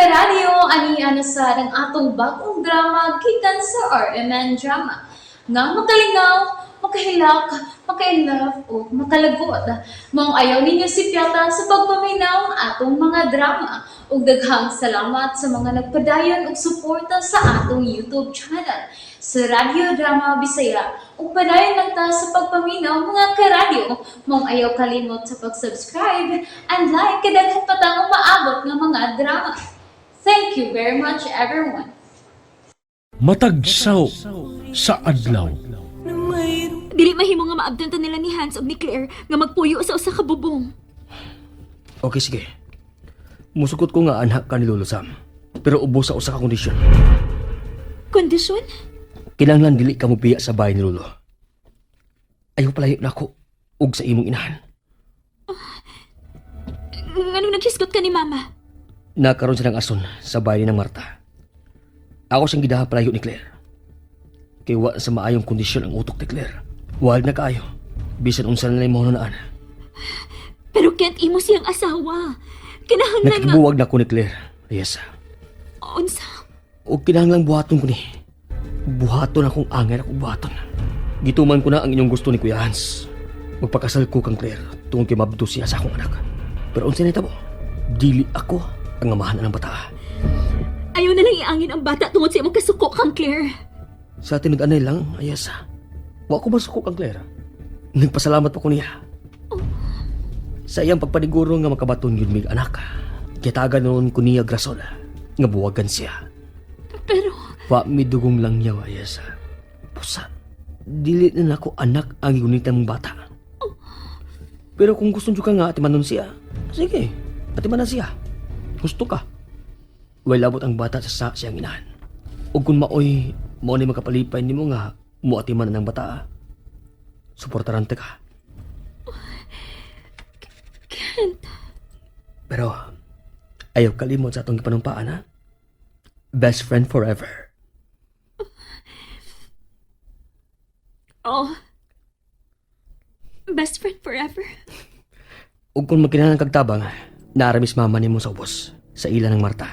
Karadyo, ani na sa ang atong bagong drama gikan sa RMN Drama. Nga makalingaw, makahilak, maka-inlove o makalagot. Maong ayaw ninyo sipyata sa pagpaminaw ang atong mga drama. Ug daghang salamat sa mga nagpadayon og suporta sa atong YouTube channel sa Radyo Drama Bisaya. Ug padayon lang ta sa pagpaminaw, mga karadyo. Maong ayaw kalimot sa pag-subscribe and like kay daghan pa tang umaabot nga mga drama. Thank you very much, everyone. Matag saw sa adlaw. Dili mahimo nga maabdan ta nila ni Hans ug ni Claire nga magpuyo sa usa ka bubong. Okay, sige. Musukot ko nga anak ka ni Lolo Sam. Pero ubos sa usa ka kondisyon. Kondisyon? Kinahanglan dili ka mobiya sa bahay ni Lolo. Ayaw palayo na ako ug sa imong inahan. Nganong naghisgot ka ni Mama? Nakaroon siya ng ason sa bahay ni ng Marta. Ako siyang gidaha palayo ni Claire. Kay wa sa maayong kondisyon ang utok ni Claire. Wild na kaayo. Bisan unsa na lang naan. Pero Kent, imo siyang asawa. Kinahanglan nga. Nakibuwag na ko ni Claire. Yes. Unsa? O kinahanglang buhaton ko ni. Buhaton akong angay ako buhaton. Gituman ko na ang inyong gusto ni Kuya Hans. Magpakasal ko kang Claire tungkol kay mabdo siya sa akong anak. Pero unsa nitabo? Dili ako ang amahan ng bata. Ayaw na lang iangin ang bata tungod sa imong kasuko kang Claire. Sa tinud-anay lang, ayasa. Wa ko masuko kang Claire. Nagpasalamat pa ko niya. Sa iyang pagpaniguro nga makabaton yun mig anak. Kitagan noon ko niya grasol. Nga buwagan siya. Pero Wa mi dugong lang niya, ayasa. Pusa, dili na nako anak ang gunitan mong bata. Pero kung gusto nyo ka nga atimanon siya, sige, atimanan siya. Gusto ka. Way labot ang bata sa siyang inahan. O kung maoy, mao ni makapalipay nimo nga muatiman na ng bata. Suportaran ta ka. Kent, Pero ayaw kalimot sa atong gipanumpaan, ha? Best friend forever. Oh. Best friend forever. Ug kung magkinahanglan kag tabang, naaramis mama nimo sa ubos, sa ila ng Marta.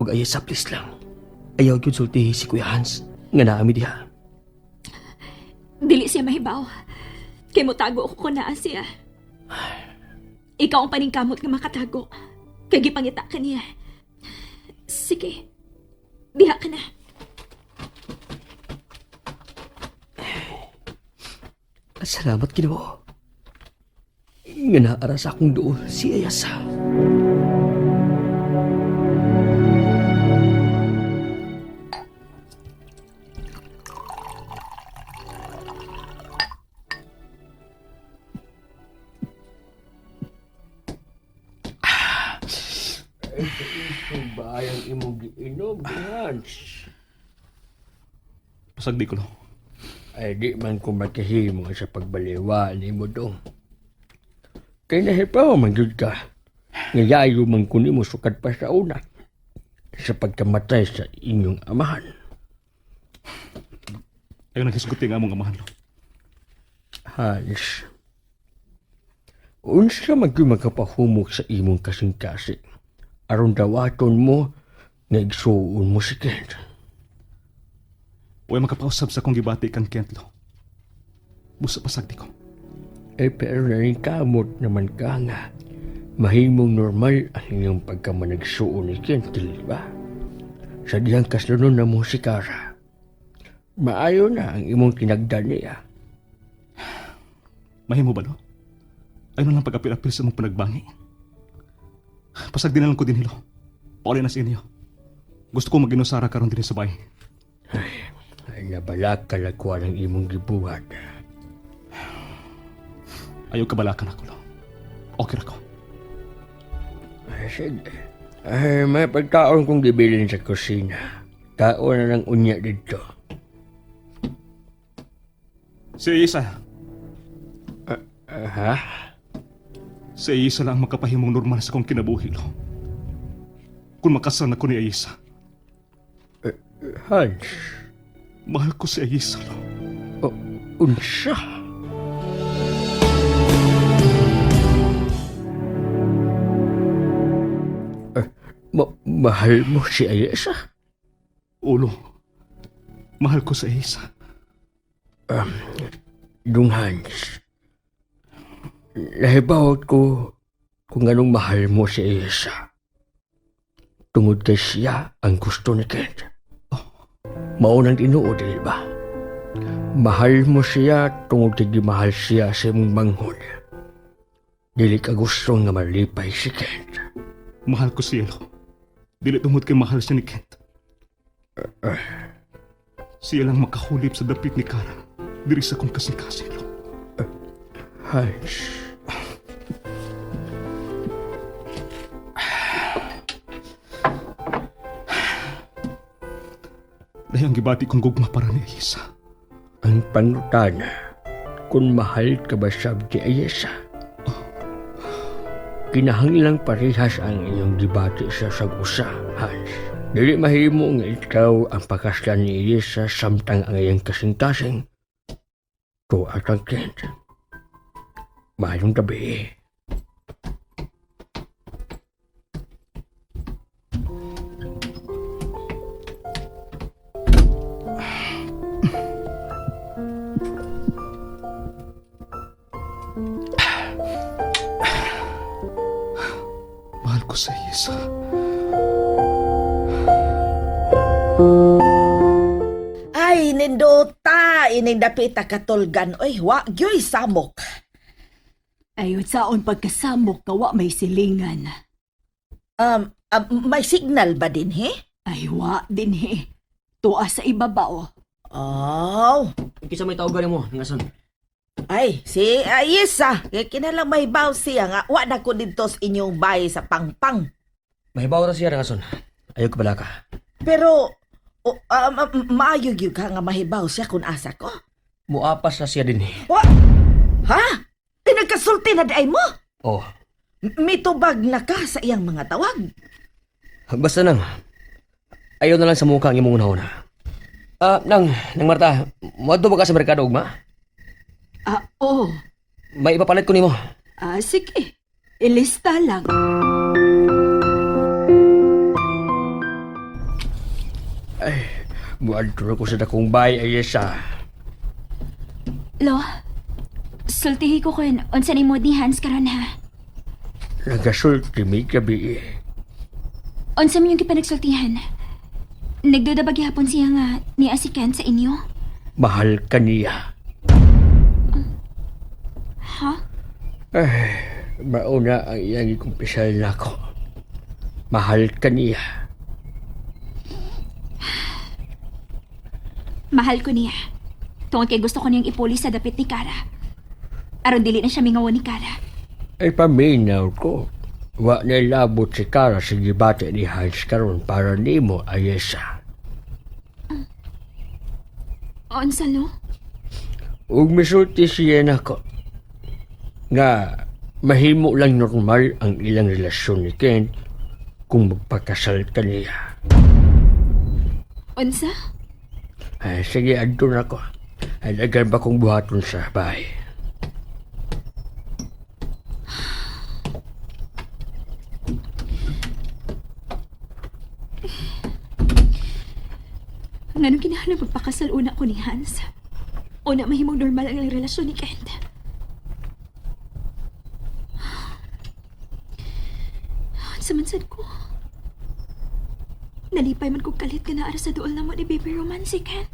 Ug ayaw sa please lang. Ayaw gyud sultihi si Kuya Hans nga naami diha. Dili siya mahibaw. Kay motago ako kung naa siya. Ikaw ang paningkamot nga makatago. Kay gipangita ka niya. Sige. Diha ka na. Salamat Ginoo. Nga naara sa akong duol si Ayasa. Bayang imong giinom, Hans. Pasag di ko lo. Ay di man ko makahimo sa pagbaliwa ni mo dong. Kay nahipaw man gyud ka. Ngayayo man ko nimo sukad pa sa una. Sa pagkamatay sa inyong amahan. Ayaw naghisgot nga among amahan lo. Hans, unsa man gyud makapahumok sa imong kasing-kasing aron dawaton mo nga igsuon mo si Kent. Huwag makapausab sa akong gibati kang Kent lo. Busa pasag di ko. Eh, pero kamot naman ka nga. Mahimong normal ang iyong pagkamanagsuon ni Kent, di ba? Sa diyang kaslunon na mo si Kara. Maayo na ang imong tinagdan niya. Mahimo ba lo? Ayaw na lang pag-apil-apil sa mong panagbangi. Pasag din na lang ko din hilo. Pauli na sa inyo. Gusto ko maginusara karon din sa bahay. Ay, nabala ka lakwa ng imong gibuhat. Ayaw kabalakan ako lo. Okay ra ko. Ay, sige. Ay, may pagkaon kong gibilin sa kusina. Tao na ng unya dito. Si Isa. Ah, ha? Si Isa lang ang makapahimong normal sa akong kinabuhi lo. Kung makasal na ko ni Isa. Hans, Mahal ko si Isa lo. o, unsa? Mahal mo si Ayesa? Ulo, mahal ko sa Isa. Dung Hans, nahibawat ko kung anong mahal mo si Ayesa. Tungod kay siya ang gusto ni Kent. Maunang tinuod, di ba? Mahal mo siya tungod kay gimahal siya sa imong manghod. Dili ka gusto nga malipay si Kent. Mahal ko siya, Lo. Dili tungod kay mahal siya ni Kent. Siya lang makahulip sa dapit ni Kara. Diri sa kong kasing-kasing, Lo. Hans. Dahil ang gibati kong gugma para ni Isa. Ang pangutana, kung mahal ka ba sab ni Ayesa? Kinahanglang parehas ang inyong debate sa sag-usa, Hans. Dili mahimo nga ikaw ang pakaslan ni Ayesa samtang ang iyang kasing-kasing. Tuwa kang Kent. Maayong gabi. Mahal ko sa Isa. Ay, nindota, ining dapita katulgan. Oy, wa gyoy samok. Ayon saon pagkasamok nga wa may silingan. May signal ba din, he? Ay wa din he. Tuwa sa ibabaw. Oh, Kisa may tawag mo, ngason. ay, si Ayesa. Kay kinalang may baw siya nga. Wa na ko dito sa inyong bahay sa pangpang. Mahibaw ra siya ngason. Ayaw ka bala ka. Pero, maayo gyud ka nga mahibaw siya kung asa ko. Muapas na siya din eh. Wa? Ha? Tinagkasulti na di ay mo? Oh, Mitubag na ka sa iyang mga tawag. basta nang. Ayaw na lang sa mukha ang imong unahuna. Ah, nang, nang Marta, moadto ba ka sa merkado ugma? Ah, oo. May ipapalit ko nimo. Ah, sige. Ilista lang. Muadto ko sa dakong bay ay sa. Lo, sultihi ko kun unsa ni mood ni Hans karon ha. Nagasulti mi gabi. eh. Unsa man yung gipanagsultihan? Nagduda ba gihapon siya nga ni si Ken sa inyo? Mahal ka niya. Ha? Ay, mauna ang iyang ikumpisal nako. Mahal ka niya. Mahal ko niya. Tungod kay gusto ko niyang ipuli sa dapit ni Kara. Aron dili na siya mingawan ni Kara. Ay paminaw ko. Wa na labot si Kara sa gibati ni Hans karon para nimo ayesa. Unsa lo? Ug misulti siya nako nga mahimo lang normal ang ilang relasyon ni Ken kung magpakasal ka niya. Unsa? Ay, sige, adto na ko. Ay, daghan ba kong buhaton sa bahay? Nganong kinahanglan magpakasal una ko ni Hans? Una mahimong normal ang ilang relasyon ni Kent. Unsa man sad ko? Nalipay man kog kalit nga naara sa duol namo ni Baby Roman si Kent.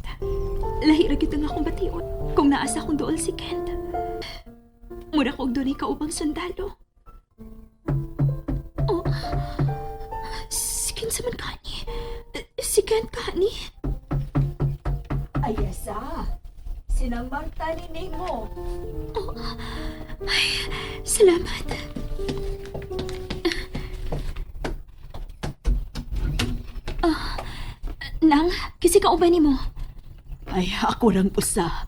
Lahi ra gyud ang akong bation kung naa sa akong duol si Kent. Mura ko og dunay kaubang sundalo. Oh, si Kent sa man kani? Si Kent kani? Ayasa, sinang Marta ni Nemo. Salamat. Ah, Nang, kasi kauban nimo. Ay, ako rang usa.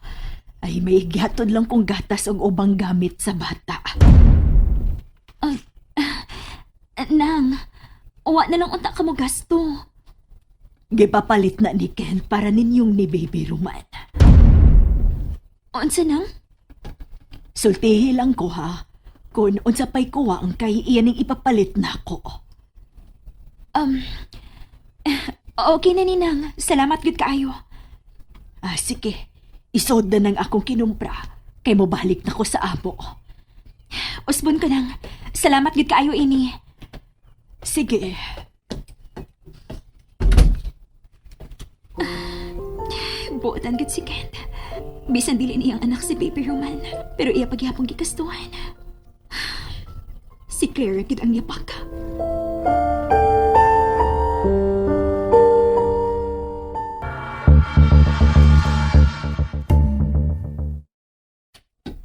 Ay, may gihatod lang kong gatas og ubang gamit sa bata. Nang, uwa na lang unta ka mo gasto. Gipapalit na ni Ken para ninyong ni Baby Roman. Unsa nang? Sultihi lang ko ha. Kung unsa pa'y kuha ang kay iyaning ipapalit na ako. Okay na, Ninang. Salamat gud kaayo. Ah, sige. Isod na nang akong kinumpra. Kay mo balik na ko sa amo. Usbon ko nang. Salamat gud kaayo ini. Sige. Buotan gud si Kent. Bisan dili niyang anak si Baby Roman, pero iya pagyapong gikastuhan. Si Claire gid ang yapak.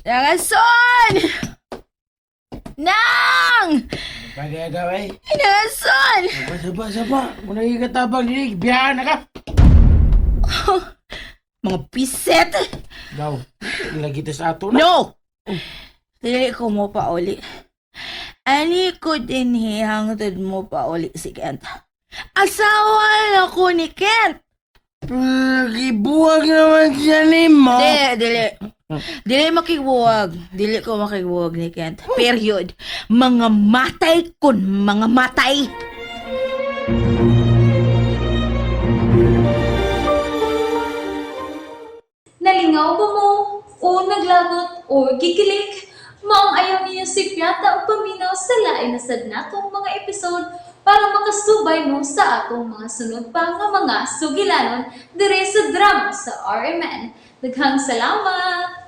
Nangason! Nang! Pagkagaway. Nangason! Saba, saba, saba. Kung nagkikatabang dinig, biyahan na ka. Mga piset! Daw, lagi ta sa ato na. No! Dili ko mo pa uli. Ani ko din hangtod mo pa uli si Kent. Asawa na ko ni Kent! Gibuwag naman siya ni mo. Dili, dili. Dili makibuwag. Dili ko makibuwag ni Kent. Period. Mga matay kun mga matay. Nalingaw ba mo? O naglagot o gikilig? Maong ayaw niyo si Piata ang paminaw sa lain na sad natong mga episode para makasubay mo sa atong mga sunod pa nga mga sugilanon dire sa drama sa RMN. Daghang salamat!